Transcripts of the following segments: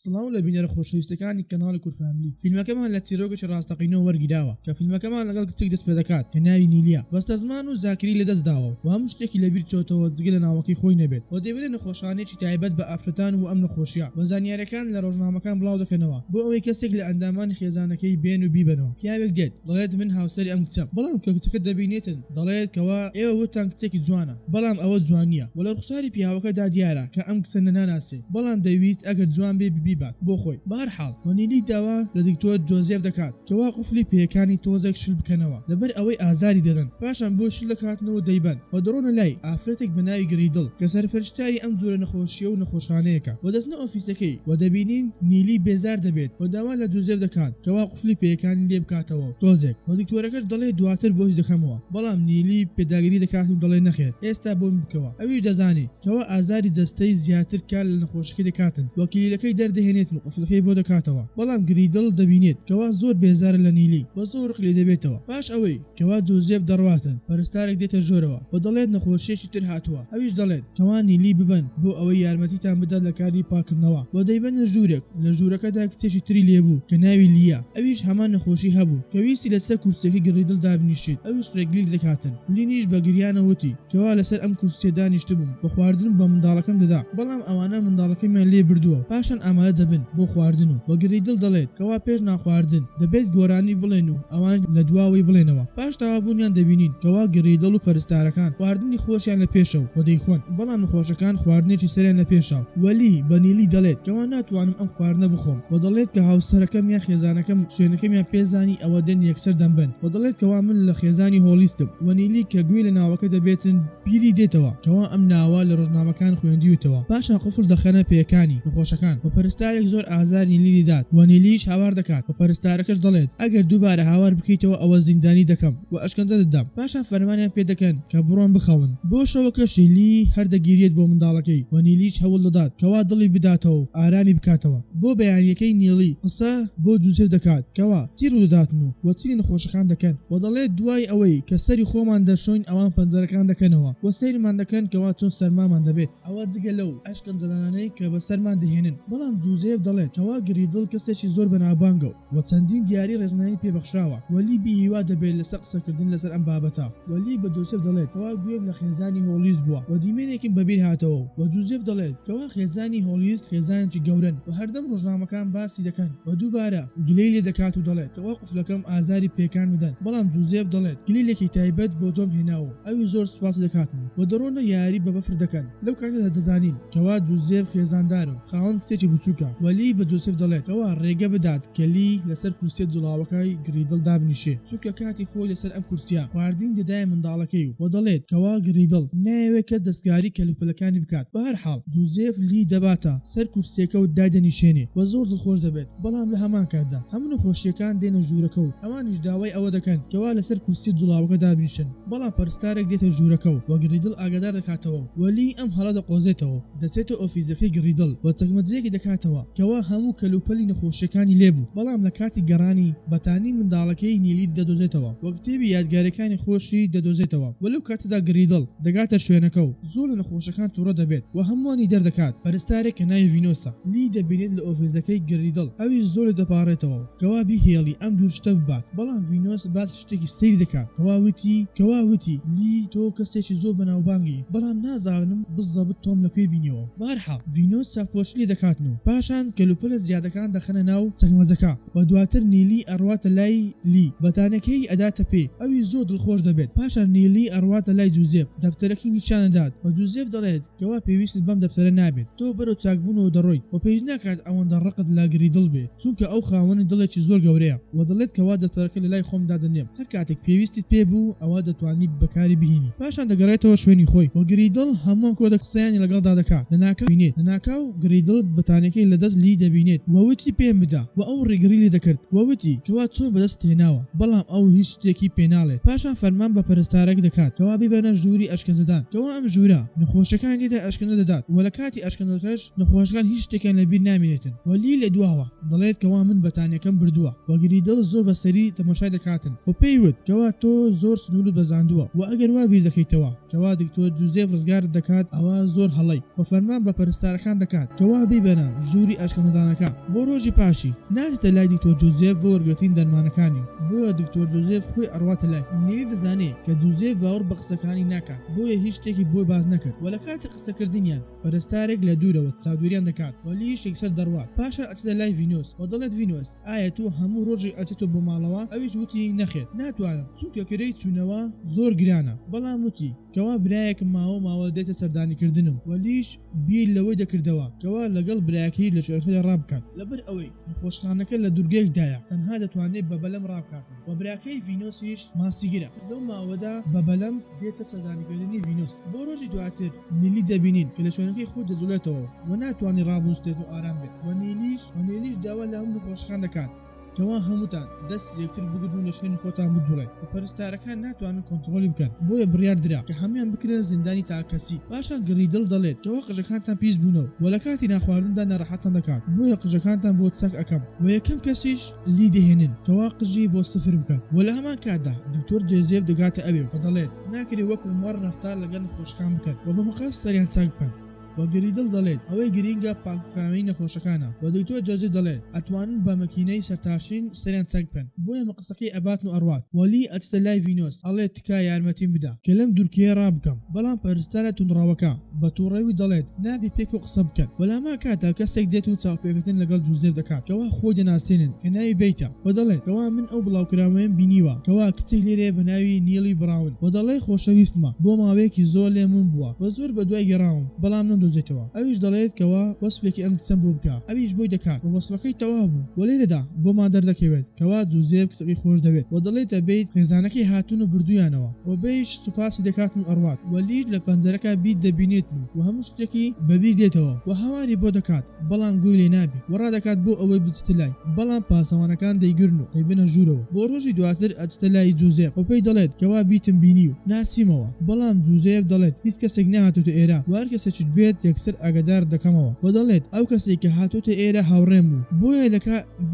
سڵاو لە بینەرە خۆشەویستەکانی کەناڵی کورد فاملی. فیلمەکەمان لە چیرۆکێکی ڕاستەقینەوە وەرگیراوە کە فیلمەکەمان لەگەڵ کچێک دەست پێدەکات کە ناوی نیلیە بەستەزمان و زاکری لەدەست داوە و هەموو شتێکی لەبیر چۆتەوە جگە لە ناوەکەی خۆی نەبێت و دەیبەنە نەخۆشخانەیەکی تایبەت بە ئافرەتان و ئەم نەخۆشیە و زانیاریەکان لە ڕۆژنامەکان بڵاو دەکەنەوە بۆ ئەوەی کەسێک لە ئەندامانی خێزانەکەی بێن و بیبەنەوە. پیاوێک دێت دەڵێت من هاوسەری ئەم کچەم بەڵام کە کچەکە دەبینێتن دەڵێت کەوا ئێوە وتتان کچێکی جوانە بەڵام ئەوە جوانیە وە لە ڕوخساری پیاوەکەدا دیارە کە ئەم کچە ناناسێ بەڵام دەیویست ئەگەر جوان بێ بیبات بۆ خۆی بەهەرحاڵ وە نیلی داوا لە دکتۆر جۆزێف دەکات کەوا قوفلی پێیەکانی تۆزێک شل بکەنەوە لەبەر ئەوەی ئازاری دەدەن پاشان بۆی شل دەکاتنەوە دەیبەن و دەڕۆنە لای ئافرەتێک بە ناوی گریدڵ کە سەرپەرشتیاری ئەم جۆرە نەخۆشیە و نەخۆشخانەیەکە و دەچنە ئۆفیسەکەی و دەبینین نیلی بێزار دەبێت و داوا لە جۆزێف دەکات کەوا قوفلی پێیەکانی لێ بکاتەوە تۆزێک و دکتۆرەکەش دەڵێ دواتر بۆتی دەکەمەوە بەڵام نیلی پێداگری دەکات و دەڵێ نەخێر ئێستا بۆم بکەوە ئەویش دەزانێ کەوا ئازاری جەستەی زیاتر کار لە نەخۆشەکەی دەکاتن و کلیلەکەی دەردەهێنێتن و قفلەکەی بۆ دەکاتەوە بەڵام گریدڵ دەبینێت کەوا زۆر بێزارە لە نیلی و زۆر ڕق لێ دەبێتەوە پاش ئەوەی کەوا جۆزێف دەڕواتن پەرستارێک دێتە ژۆرەوە و دەڵێت نەخۆشیەکی تر هاتووە ئەویش دەڵێت کەوا نیلی ببەن بۆ ئەوەی یارمەتیتان بدات لە کاری پاکردنەوە و دەیبەنە ژوورێک لە ژوورەکەدا کچێکی تری لێبوو کە ناوی لیە ئەویش هەمان نەخۆشی هەبوو کە ویستی لەسەر کورسیەکەی گریدڵ دابنیشێت ئەویش ڕێگری لێدەکاتن لینیش بە گریانەوە وتی کەوا لەسەر ئەم کورسیە دانیشتبووم و خواردنم بە منداڵەکەم دەدا بەڵام ئەوانە منداڵەکەمیان لێ بردووە پاشان ئامادە دەبن بۆ خواردن و وە گریدڵ دەڵێت کەوا پێش نانخواردن دەبێت گۆرانی بڵێن و ئەوانیش لە دواوەی بڵێنەوە پاش تەواوبوونیان دەبینین کەوا گریدڵ و پەرستارەکان خواردنی خۆشیان لە پێشە و دەیخۆن بەڵام نەخۆشەکان خواردنێکی سەریان لە پێشە و لی بە نیلی دەڵێت کەوا ناتوانم ئەم خواردنە بخۆم و دەڵێت کە هاوسەرەکەم یان خێزانەکەم شوێنەکەمیان پێ زانی ئەوە دێن یەکسەر دەمبەن و دەڵێت کەوا من لە خێزانی هۆڵیستم و نیلی کە گوێی لە ناوەکە دەبێتن بیری دێتەوە کەوا ئەم ناوە لە ڕۆژنامەکان خوێندیوتەوە. پاشان قفڵ دەخەنە پێیەکانی نەخۆشەکان و پەرستارێک زۆر ئازار نیلی دەدات و نیلیش هاوار دەکات و پەرستارەکەش دەڵێت ئەگەر دووبارە هاوار بکەیتەوە ئەوە زیندانی دەکەم و ئەشکەنجە دەدەم. پاشان فەرمانیان پێ دەکەن کە بڕۆن بخەون. بۆ شەوەکەشی لی هەر دەگیرێت بۆ منداڵەکەی و نیلیش هەوڵ دەدات کەوا دڵی بداتەوە و ئارامی بکاتەوە. بۆ بەیانیەکەی نیلی قسە بۆ جوزێف دەکات کەوا چی ڕوودەداتن و وە چی لە نەخۆشەکان دەکەن. وە دەڵێت دوای ئەوەی کە سەری خۆمان دەشۆین ئەوان پەنجەرەکان دەکەنەوە و سەیرمان دەکەن کەوا چۆن سەرمامان دەبێت، ئەوە جگە لەو ئەشکەنجەدانانەی کە بەسەرمان دەهێنن، بەڵام جوزێف دەڵێت کەوا گریدڵ کەسێکی زۆر بەناوبانگە و چەندین دیاری ڕێزلێنانی پێ بەخشراوە و لی بی هیوا دەبێت لەسەر قسەکردن لەسەر ئەم بابەتە و لی بە جۆسێف دەڵێت کەوا گوێم لە خێزانی هۆڵیست بووە و دیمەنێکم بەبیر هاتەوە و جوزێف دەڵێت کەوا خێزانی هۆڵیست خێزانێکی گەورەن و هەردەم ڕۆژنامەکان باسی دەکەن و دووبارە گلەی لێ دەکات و دەڵێت کەوا قفلەکەم ئازاری پێکان بدەن بەڵام جوزێف دەڵێت کلیلێکی تایبەت بۆ تۆم هێناوە و ئەویش زۆر سوپاسی دەکاتم و دەڕۆنە یاری بە بەفر دەکەن لەو کاتەدا دەزانین کەوا جوزێف خێزاندارە و خاوەن کچێکی بچوکە و لی بە جۆسێف دەڵێت کەوا ڕێگە بدات کە لی لەسەر کورسیە جوڵاوەکەی گریدڵ دابنیشێ چونکە کاتی خۆی لەسەر ئەم کورسیە خواردنی دەدایە منداڵەکەی و دەڵێت کەوا گریدڵ نایەوێت کەس دەستکاری کەلوپەلەکانی بکات بەهەرحاڵ جوزێف لی دەباتە سەر کورسیەکە و دایدەنیشێنێ و زۆر دڵخۆش دەبێت. بەڵام لە هەمان کاتدا هەموو نەخۆشییەکان دێنە ژوورەکە و ئەوانیش داوای ئەوە دەکەن کەوا لەسەر کورسییە جوڵاوەکە دابنیشن، بەڵام پەرستارێک دێتە ژوورەکە و گریدڵ ئاگادار دەکاتەوە و لی ئەم هەڵە دەقۆزێتەوە و دەچێتە ئۆفیسەکەی گریدڵ و چەکمەجەیەکی دەکاتەوە کەوا هەموو کەلوپەلی نەخۆشییەکانی لێبوو، بەڵام لە کاتی گەڕانی بەتانی منداڵەکەی نیلی دەدۆزێتەوە و کتێبی یادگارییەکانی خۆشی دەدۆزێتەوە و لەو کاتەدا گریدڵ دەگاتە شوێنەکە و. زۆر لە نەخۆشەکان توڕە دەبێت و هەمووانی دەردەکات، پەرستارێک کە ناوی ڤینۆسە لی دەبینێت لە ئۆفیسەکەی گریدڵ، ئەویش زۆر لێ دەپاڕێتەوە و کەوا بیهێڵی ئەم دوو شتە ببات، بەڵام ڤینۆس باسی شتێکی سەیر دەکات کەوا وتی کەوا وتی لی تۆ کەسێکی زۆر بەناوبانگی بەڵام نازانم بزەبت تۆم لە کوێ بینیەوە، بەهەرحاڵ ڤینۆس چاوپۆشی لێ دەکاتن و پاشان کەلوپەلە زیادەکان دەخەنە ناو چەکمەجەکە. و دواتر نیلی ئەڕواتە لای لی بەتانەکەی ئەداتە پێی ئەویش زۆر دڵخۆش دەبێت پاشان نیلی ئەڕواتە لای جوزێف دەفتەرەکەی نیشان ئەدات و جوزێف دەڵێت کەوا پێویستت بەم دەفتەرە نابێت تۆ بەرەو چاکبوونەوە دەڕۆیت و پێویست ناکات ئەوەندە ڕقت لە گریدڵ بێت چونکە ئەو خاوەنی دڵێکی زۆر گەورەیە و دەڵێت کەوا دەفتەرەکە لەلای خۆم دادەنێم هەر کاتێک پێویستیت پێ بوو ئەوا دەتوانی بەکاری بهینی پاشان دەگەڕێتەوە شوێنی خۆی و گریدڵ هەمووان کۆدە قسەیانی لەگەڵدا دەکا لەناکاو بینێت لەناکاو گریدڵ بەتانیەکەی لەدەست لی دەبینێت و وتی پێم بدە و ئەو ڕێگری لێ دەکرد و وتی کەوا چۆن بەدەستت هێناوە بەڵام ئەو هیچ شتێکی پێ ناڵێت پاشان فەرمان بە پەرستارەک دەکات کەوا بیبەنە ژووری ئەشکەنجەدان کەوا ئەم ژوورە نەخۆشەکانی تێدا ئەشکەنجە دەدات و لەکاتی ئەشکەنجەکەش نەخۆشەکان هیچ شتێکیان لەبیر نامێنێتن و لی لەدواوە دەڵێت کەوا من بەتانیەکەم بردووە و گریدڵ زۆر بە سەری تەماشای دەکاتن و پێی وت کەوا تۆ زۆر سنوورت بەزاندووە و ئەگەر وا بیر دەکەیتەوە کەوا دکتۆر جوزێف ڕزگارت دەکات ئەوا زۆر هەڵەی و فەرمان بە پەرستارەکان دەکات کەوا بیبەنە. ژووری ئەشکەنجەدانەکە. بۆ ڕۆژی پاشی ناچێتە لای دکتۆر جۆزێف بۆ وەرگرتنی دەرمانەکانی، بۆیە دکتۆر جۆزێف خۆی ئەڕواتە لای. نیلی دەزانێ کە جوزێف باوەڕ بە قسەکانی ناکات، بۆیە هیچ شتێکی بۆ باس نەکرد و لە کاتی قسەکردنیان پەرستارێک لە دوورەوە چاودێریان دەکات و لیش یەکسەر دەڕوات. پاشان ئەچێتە لای ڤینۆس و دەڵێت ڤینۆس ئایا تۆ هەموو ڕۆژێک ئەچیتەوە بۆ ماڵەوە؟ ئەویش وتی نەخێر ناتوانم چونکە کرێی چوونەوە زۆر گرانە، بەڵام وتی کەوا برایەکم ماوە ماوە دێتە سەردانی کردنم و لیش بیر لەوەی دەکردەوە کەوا لەگەڵ برایەکەی لە شوێنەکەدا ڕابکات لەبەر ئەوەی نەخۆشخانەکە لە دورگەیەکدایە تەنها دەتوانێت بە بەلەم ڕابکات و براکەی ڤینۆسیش ماسیگرە لەو ماوەدا بە بەلەم دێتە سەردانیکردنی ڤینۆس. بۆ ڕۆژی دواتر نیلی دەبینین کە لە شوێنەکەی خۆی دەجوڵێتەوە و ناتوانێت ڕابوەستێت و ئارام بێت و نیلیش و نیلیش داوا لە هەموو نەخۆشەکان دەکات کەوا هەمووتان دەستی یەکتر بگرن و لە شوێنی خۆتان بجوڵێن و پەرستارەکان ناتوانن کۆنتڕۆڵی بکەن بۆیە بڕیار درا کە هەموویان بکرێنە زیندانی تاکەکەسی. پاشان گڕیدڵ دەڵێت کەوا قژەکانتان پیس بوونە و لە کاتی نانخواردندا ناڕەحەتتان دەکات بۆیە قژەکانتان بۆ چاک ئەکەم و یەکەم کەسیش لی دەهێنن کەوا قژی بۆ سفر بکەن و لە هەمان کاتدا دکتۆر جۆزێف دەگاتە ئەوێ و دەڵێت ناکرێ وەکو مەڕ ڕەفتار لەگەڵ نەخۆشەکان بکەن و بە مقەست سەریان چاک بکەن و گریدڵ دەڵێت ئەوەی گرینگە پاکوخاوێنی نەخۆشەکانە و دکتۆر جۆزێف دەڵێت ئەتوانن بە مەکینەی سەرتاشین سەریان چاک بکەن بۆیە مقەستەکەی ئەباتن و ئەڕوات و لی ئەچێتە لای ڤینۆس ئەڵێت تکایە یارمەتیم بدە کە لەم دورکەیە ڕابکەم بەڵام پەرستارە توندڕەوەکە بە توڕەوی دەڵێت نابێ پێکەوە قسە بکەن و لەهەمان کاتدا کەسێک دێت و چاوپێکەوتن لەگەڵ جوزێف دەکات کەوا خۆی دەناسێنن کە ناوی بەیتە و دەڵێت کەوا من ئەو بڵاوکراوەیەم بینیوە کەوا کچێک لێرەیە بە ناوی نیڵی بڕاون و دەڵێ خۆشەویستمە بۆ ماوەیەکی زۆر لێم ون بووە و زۆر بەدوای گەڕاوم بەڵام نەمدۆزێتەوە ئەویش دەڵێت کەوا وەسفێکی ئەم کچەم بۆ بکە ئەویش بۆی دەکات و وەسفەکەی تەواو بوو و لێرەدا بۆمان دەردەکەوێت کەوا جوزێف کچەکەی خۆش دەوێت و دەڵێتە بەیت خێزانەکەی هاتوون و بردوویانەوە و بەیش سوپاسی دەکاتن و ئەڕوات و لیش لە پەنجەرەکە بیت دەبینێتن و هەموو شتێکی بەبیر دێتەوە و هاواری بۆ دەکات بەڵام گوێی لێ نابێ و ڕادەکات بۆ ئەوەی بچێتە لای بەڵام پاسەوانەکان دەیگرن و دەیبەنە ژوورەوە بۆ ڕۆژی دواتر ئەچێتە لای جوزێف و پێی دەڵێت کەوا بیتم بینی و ناسیمەوە بەڵام جوزێف دەڵێت هیچ کەسێک نەهاتۆتە ئێرە و هەر کەسێکیش بێت یەکسەر ئاگادارت دەکەمەوە و دەڵێت ئەو کەسەی کە هاتۆتە ئێرە هاوڕێم بوو بۆیە لە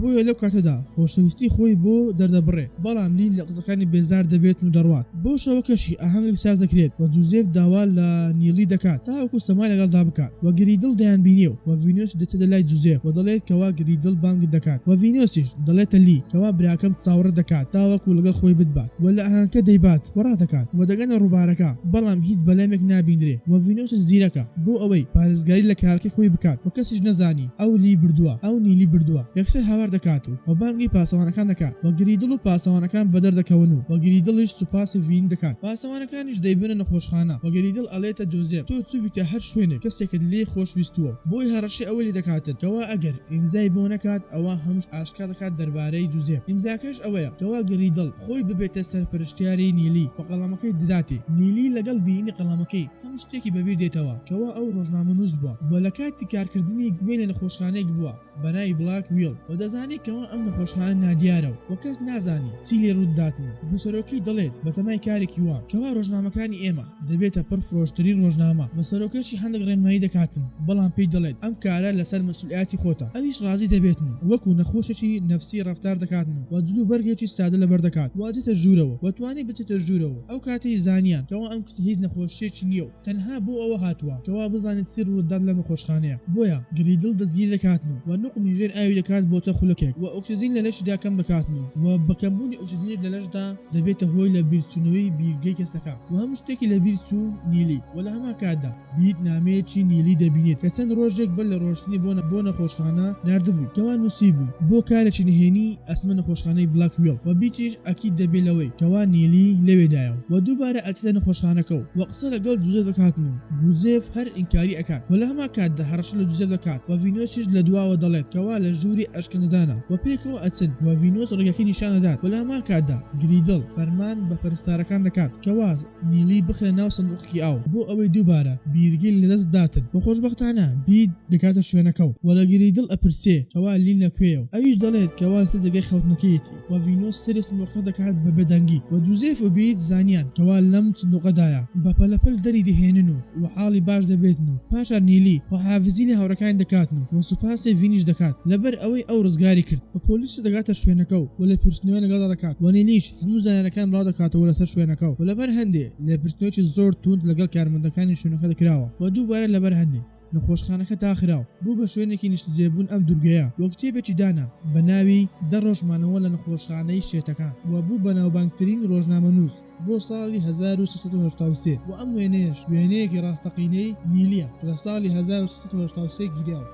بۆیە لەو کاتەدا خۆشەویستی خۆی بۆ دەردەبڕێ، بەڵام لین لە قسەکانی بێزار دەبێت و دەڕوات. بۆ شەوەکەشی ئاهەنگێک ساز دەکرێت و جوزێف داوا لە نیڵی دەکات تاوەکو سەمای لەگەڵدا بکات و گریدڵ دەیانبینێ و ڤینۆس دەچێتە لای جوزێف و دەڵێت کەوا گریدڵ بانگت دەکات و ڤینۆسیش دەڵێتە لی کەوا براکەم چاوەڕێت دەکات تاوەکو لەگەڵ خۆی بتبات و لە ئاهەنگەکە دەیبات و ڕادەکات و دەگەنە ڕووبارەکە بەڵام هیچ بەلەمێک نابینرێ و ڤینۆسیش زیرەکە بۆ ئەوەی پارێزگاری لە کارەکەی خۆی بکات و کەسیش نەزانی ئەو لی بردووە ئەو نیلی بردووە یەکسەر هاوار دەکات و و بانگی پاسەوانەکان دەکات و گریدڵ و پاسەوانەکان بەدەر دەکەون و و گریدڵیش سوپاسی ڤین دەکات پاسەوانەکانیش دەیبەنە نەخۆشخانە و گریدڵ ئەڵێتە جۆزێف تۆ چوویتە هەر شوێنێک کەسێکت لێ خۆش ویستووە بۆی هەڕەشەی ئەوەی لێ دەکاتن کەوا ئەگەر ئیمزای بۆ نەکات ئەوا هەموو شت ئاشکرا دەکات دەربارەی جوزێف ئیمزاکەش ئەوەیە کەوا گریدڵ خۆی ببێتە سەرپەرشتیاری نیلی و قەڵەمەکەی دەداتێ نیلی لەگەڵ بینینی قەڵەمەکەی هەموو شتێکی بەبیر دێتەوە کەوا ئەو ڕۆژنامەنووس بووە و لە کاتی کارکردنی گوێی لە نەخۆشخانەیەک بووە بەناوی بلاک ویڵ و دەزانی کەوا ئەم نەخۆشخانە نادیارە و کەس نازانی چی لێ ڕوودەداتن و سەرۆکەی دەڵێت بەتەمای کارێکی وام کەوا ڕۆژنامەکانی ئێمە دەبێتە پڕ فرۆشترین ڕۆژنامە و سەرۆکەشی هەندێک ڕێنمایی دەکاتن بەڵام پێی دەڵێت ئەم کارە لەسەر مەسئولیاتی خۆتە ئەویش ڕازی دەبێتن و وەکو نەخۆشێکی نەفسی ڕەفتار دەکاتن و جل و بەرگێکی سادە لەبەر دەکات و ئەچێتە ژوورەوە و توانی بچێتە ژوورەوە ئەو کاتەی زانیان کەوا ئەم کچە هیچ نەخۆشیەکی نیە و تەنها بۆ ئەوە هاتووە کەوا بزانێت چی ڕوودەدات لەم نەخۆشخانەیە بۆیە گریدڵ دەستگیر دەکاتن و نوقمی ژێر ئاوی دەکات بۆ چەند خولەکێک و ئۆکسجین لە لەشیدا کەم دەکاتن و بە کەمبوونی ئۆکسجینیش لە لەشدا دەبێتە هۆی لە بیرچوونەوەی بیرگەی کەسەکە و هەموو شتێکی لە بیر چوو نیلی و لە هەمان کاتدا بیت نامەیەکی نیلی دەبینێت کە چەند ڕۆژێک بەر لە ڕۆشتنی بۆ بۆ نەخۆشخانە ناردبووی کەوا نووسیبووی بۆ کارێکی نهێنی ئەچمە نەخۆشخانەی بلاک ویڵ و بیتیش ئەکید دەبێ لەوەی کەوا نیلی لەوێدایە و دووبارە ئەچێتە نەخۆشخانەکە و و قسە لەگەڵ جوزێف دەکاتن و جوزێف هەر ئینکاری ئەکات و لە هەمان کاتدا هەڕەشە لە جوزێف دەکات و ڤینۆسیش لە دواوە دەڵێت کەوا لە ژووری ئەشکەنجەدانە و پێکەوە ئەچن و ڤینۆس ڕێگاکەی نیشان ئەدات و لە هەمان کاتدا گریدڵ فەرمان بە پەرستارەکان دەکات کەوا نیلی بخەنە ناو سندوقێکی ئاو بۆ ئەوەی دووبارە بیرگەی لەدەست بداتن و خۆشبەختانە بیت دەگاتە شوێنەکە و لە گریدڵ ئەپرسێ کەوا لیل لە کوێیە و ئەویش دەڵێت کەوا لەسەر جێگای خەوتنەکەیەتی و ڤینۆس سەیری سندوقەکە دەکات بە بێدەنگی و جوزێف و بیت زانیان کەوا لەم سندوقەدایە بە پەلەپەل دەری دەهێنن و و حاڵی باش دەبێتن و پاشان نیلی خواحافیزی لە هاوڕێکانی دەکاتن و و سوپاسی ڤینیش دەکات لەبەر ئەوەی ئەو ڕزگاری کرد و پۆلیسیش دەگاتە شوێنەکە و و لێپرسینەوەیان لەگەڵدا دەکات و نیلیش هەموو زانیاریەکان بڵاو دەکاتەوە لەسەر شوێنەکە و لەبەر هەندێ لێپرسینەوەیەکی زۆر توند لەگەڵ کارمەندەکانی شوێنەکە کراوە و دووبارە لەبەر هەندێ. نەخۆشخانەکە داخرا و بوو بە شوێنێکی نیشتەجێبوون ئەم دورگەیە و کتێبێکی دانا بە ناوی دە ڕۆژ مانەوە لە نەخۆشخانەی شێتەکان و بوو بە ناوبانگترین ڕۆژنامەنووس بۆ ساڵی 1383 و ئەم وێنەیەش وێنەیەکی ڕاستەقینەی نیلیە کە لە ساڵی 1383 گیراوە.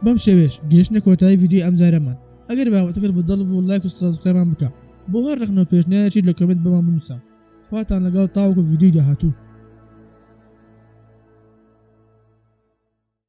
بەم شێوەیەش گەیشتنە کۆتایی ڤیدیۆی ئەمجارەمان ئەگەر بابەتەکەت بە دڵ بوو لایک و subscribe مان بکە بۆ هەر ڕەخنە و پێشنیارێکیش لە comment بۆمان بنووسە خواتان لەگەڵ تاوەکو ڤیدیۆی داهاتوو.